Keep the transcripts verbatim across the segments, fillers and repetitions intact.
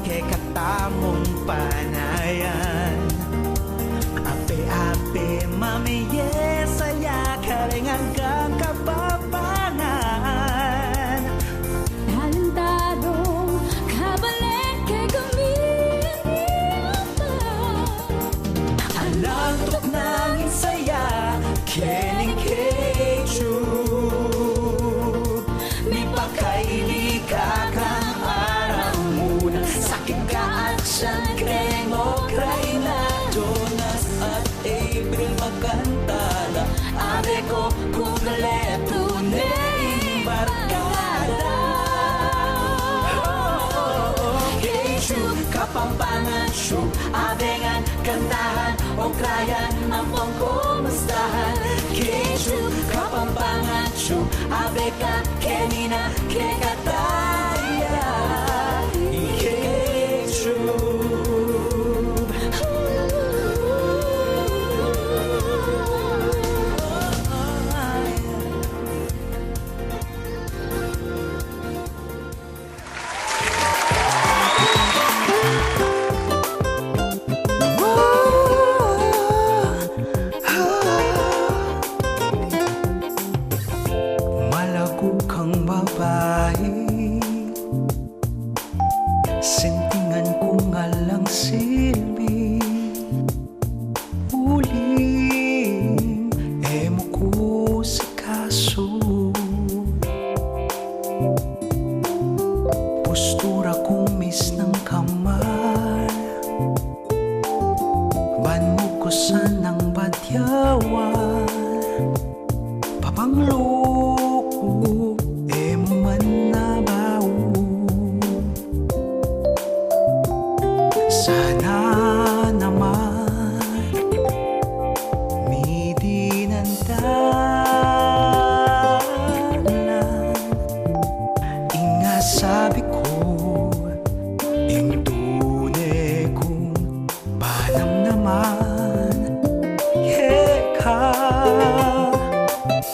kekatamung panayan. Ape-ape mamie saya, kalingan kang Kapampangan. Talentadong kabalen keng gamian. Alang tuknang saya, keni K-Tube. Mipakaili ka kang aramuna, sakit ka aksyan keng okra ina. Jonas at April magkanta la, abe ko kung kaletu ne ing barkada. K-Tube, Kapampangan Tube, abe ngan kantahan, okrayan, ampong kumustahan. K-Tube, Kapampangan Tube, abe ka keni na kekataya. K-Tube. Malago kang babai, sentingan kung alang silbi. Uling e mu ku sikasu. Pustura kung misnang kamar, ban mu ku sanang badyawan. Papangluku e mu man nabau. Sana naman midinan ta na. Ing asabi ku, ing tune kung panamnaman. Keka,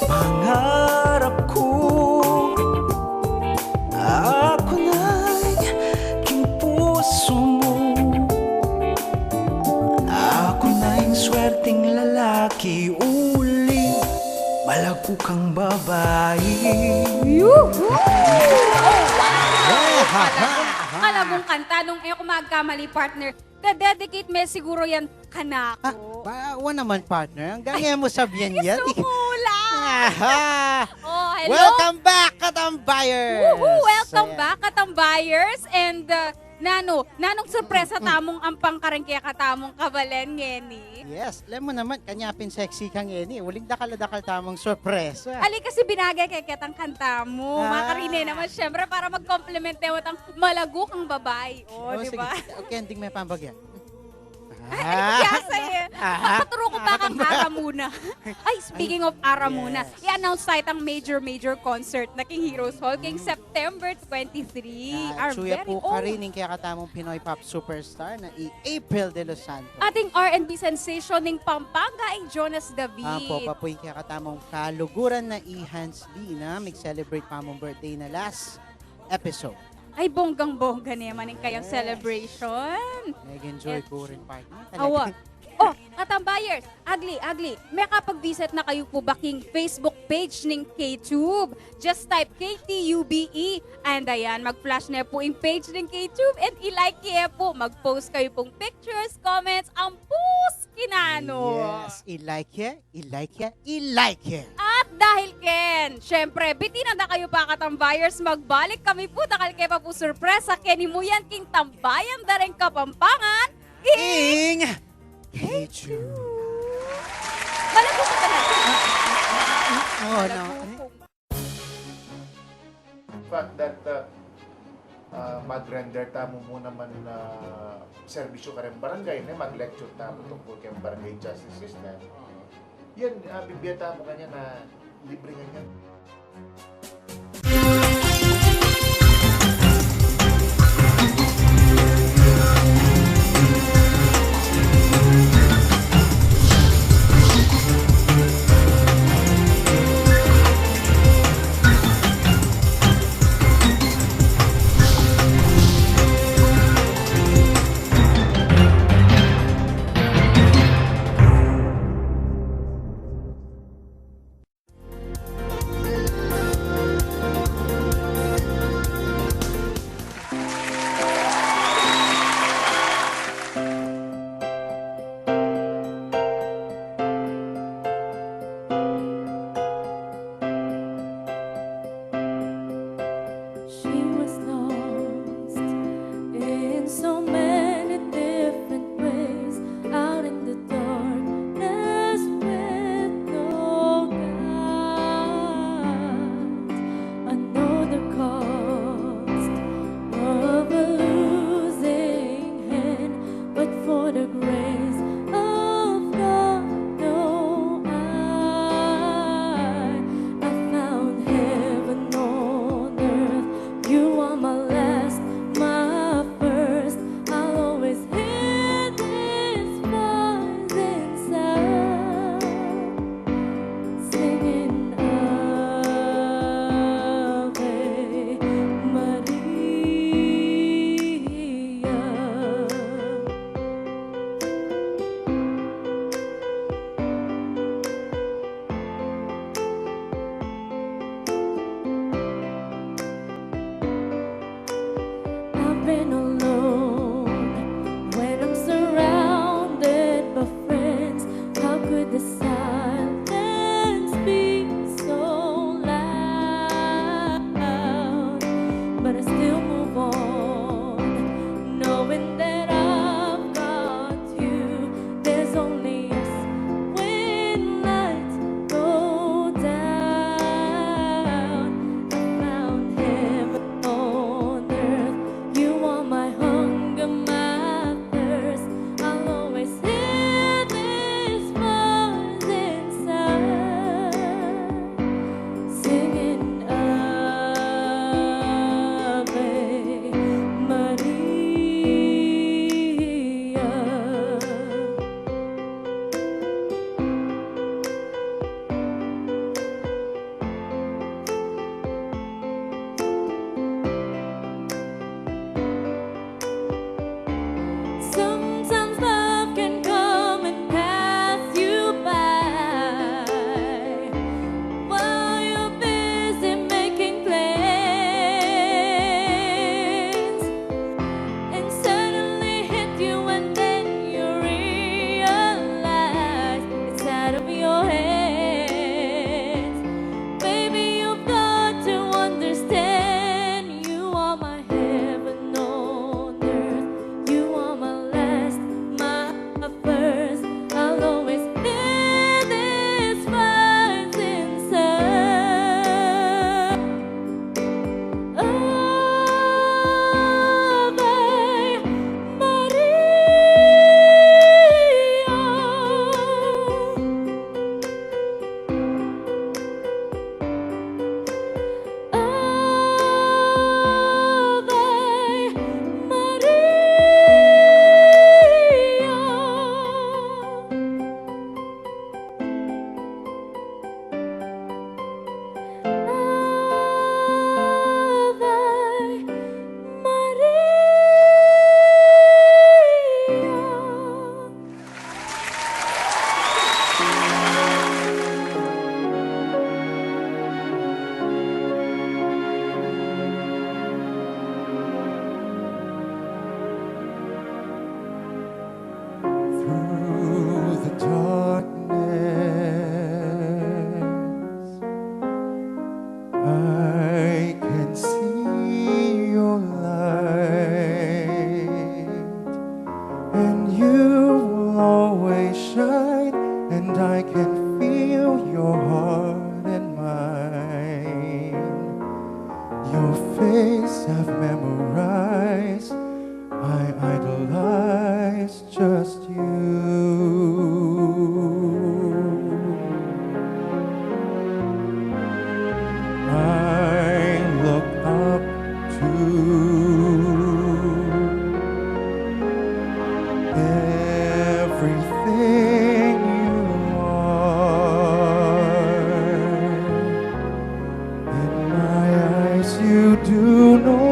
pangarap ku, aku na ing king pusu mu. Aku na ing swerting lalaki, uling malago kang babai. Yuhu! Oh, wow! Malagong, malagong kanta. Nung e ku magkamali, partner, da-dedicate me siguro yan kanaku. Ah, ba, wa naman, partner. Anggang e mu sabian yan. Sumula. Aha. Oh, hello. Welcome back, Katambayers. Woohoo! Welcome back, Katambayers. And, uh, nanu, nanung sorpresa tamung ampang kareng kekatamung kabalen ngeni? Yes, alam mu naman, kanya pin sexy ka ngeni. Uling dakal a dakal tamung sorpresa. Ali kasi binaga ke ketang kanta mu. Ah. Makarine naman, syempre, para mag-compliment ne watang malago kang babai. O, di ba? Sige. Okay, ending me pambagya. Ay, ano kaya sa'yo? Aha. Papaturo ku pa kang Aramuna. Ay, speaking of Aramuna, yes, i-announce tayo tang major, major concert na king Heroes Hall king September twenty-three. Our very own. Atsu ya pu karin ing kekatamung Pinoy pop superstar na i April De Los Santos. Ating R and B sensation ning Pampanga, i Jonas David. Ampo pa pu ing kekatamung kaluguran na i Hans Lee na mig-celebrate pa mung birthday na last episode. Ay, bonggang-bongga ne man ing kayang celebration. Yes. Nag-enjoy ku rin, partner. Awa. Talaga. Oh, Katambayers, agli, agli, mekapag-visit na kayu pu ba king Facebook page ning K-Tube? Just type K T U B E. And ayan, mag-flash ne pu ing page ning K-Tube and i-like ye pu. Mag-post kayu pung pictures, comments, ampus kinanu. Yes, i-like ye. I-like ya, i-like ya. At dahil ken, syempre, bitinan da kayu pa, Katambayers, magbalik kami pu, dakal ke pa pu sorpresa keni mu yan king tambayan da ring Kapampangan, ing K-Tube. Malago ka talaga. Oo, no. Malago kung fact that, uh, uh, mag-render tamu mu naman na serbisyu kareng barangay, ne, mag-lecture tamu tungkul keng barangay justice system. Yan, uh, bibie tamu kanyan na libre kanyan. So many different ways out in the darkness with no God. I know the cost of a losing hand, but for the grace of God, no, I, I found heaven on earth. You are my last, my first. I'll always hear this voice inside, singing Ave Maria. I've been alone when I'm surrounded by friends. How could the silence be so loud? But I still move on, knowing that I've got you. There's only us when lights go down. I found heaven on earth. You are my hunger, my thirst. I'll always hear this voice inside, singing Ave Maria. Sometimes love can come and pass you by while you're busy making plans, and suddenly hit you, and then you realize it's out of your hands. Baby, you've got to understand, you are my heaven on earth. You are my last, my first. I'll always hear this voice inside. Ave Maria. Ave Maria. Ave Maria. Through the darkness, I can see your light, and you will always shine, and I can feel your heart in mine. Your face I've memorized, I idolize just you. I look up to everything you are. In my eyes, you do know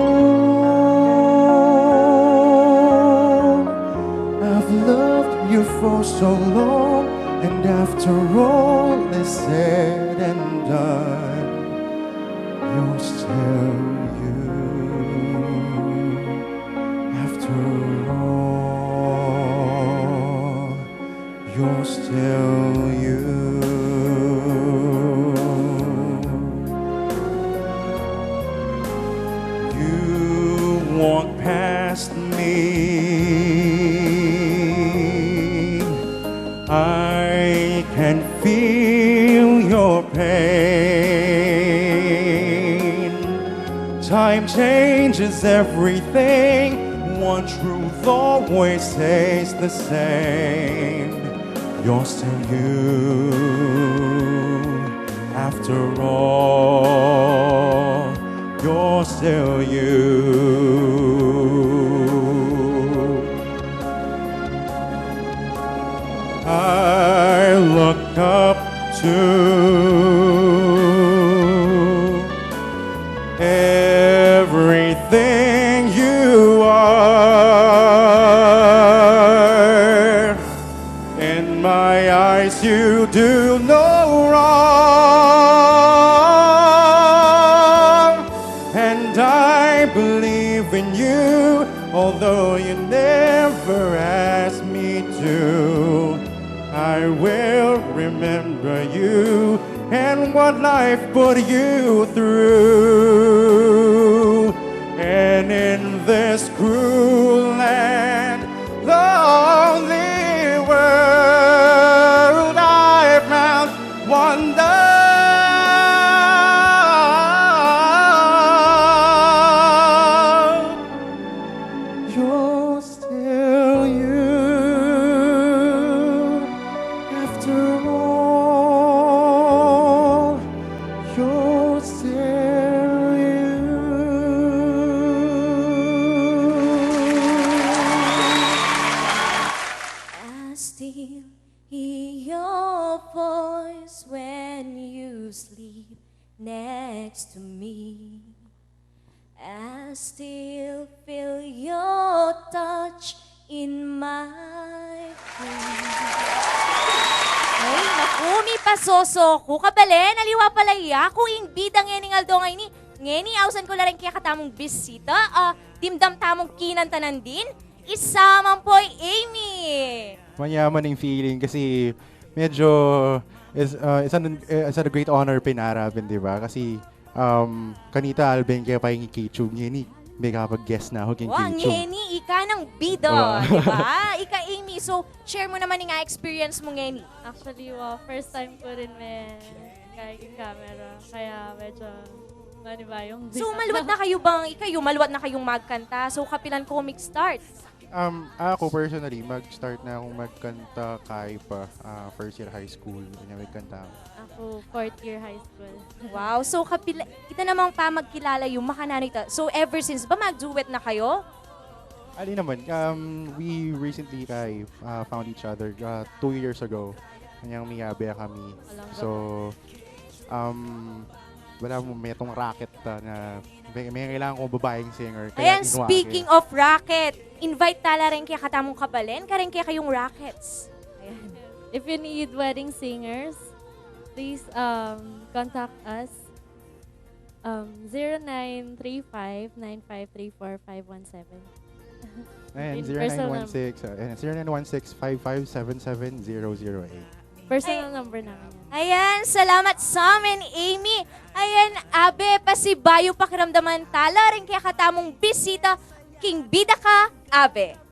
I've loved you for so long, and after all is said and done, you're still you. After all, you're still you. You walk past me Time changes everything. One truth always stays the same. You're still you. After all, you're still you. I look up to everything you are. In my eyes, you do no wrong. And I believe in you, although you never asked me to. I will remember you and what life put you through. And in this cruel and lonely world, I found one love. You're still you. After all, you're still you. I still hear your voice when you sleep next to me. I still feel your touch in my dreams. Ay, naku, mi pasoso ku, kabalen, aliwa pala ya ku ing bida ngening aldo ngeni. Ngeni, ausan ku la ring kekatamung bisita, ah, dimdam tamung kinanta nandin, isa man pu i Amy. Manyaman ing feeling kasi medyo is, uh, it's an, uh, it's a great honor pin harapin, di ba? Kasi, um, kanita alben ke pa ing K-Tube, ngeni, mekapag-guest na ku king Wa, K-Tube. Ngeni, ika nang bida, Wa. Di ba? Ika, Amy, so, share mu naman ing experience mu ngeni. Actually, wa, first time ku rin me kaya king camera, kaya medyo manibayong So, bida. Maluat na kayu bang, ikayu, maluat na kayung magkanta? So, kapilan ku mig-start? Um, aku personally, mag-start na akung magkanta kaypa, ah, first year high school. Kanya magkanta aku. Aku, fourth year high school. Wow, so kapila, ita namang pamagkilala yu, makananu ita? So ever since ba mag-duet na kayu? Ali naman, um, we recently kay, ah, found each other, ah, two years ago. Kanyang miyabe kami. Alam ko. So, um, wala mu, metung raket, ah, na may, may kailangan kung babaeng singer. Kaya Ayan, inuwa speaking akin. Of racket, invite tala rin kaya katamung kabalen, kareng kaya kayung rackets. Ayan. If you need wedding singers, please, um, contact us, um, zero nine three five nine five three four five one seven. Ayan, In personal zero nine one six, ah, ayan, zero nine one six, five five seven seven, zero zero eight. Personal Ay. Number namin yan. Ayan, salamat sa amin, Amy. Ayan, abe, pasibayu pakiramdaman tala rin kaya katamung bisita, king bida ka, abe.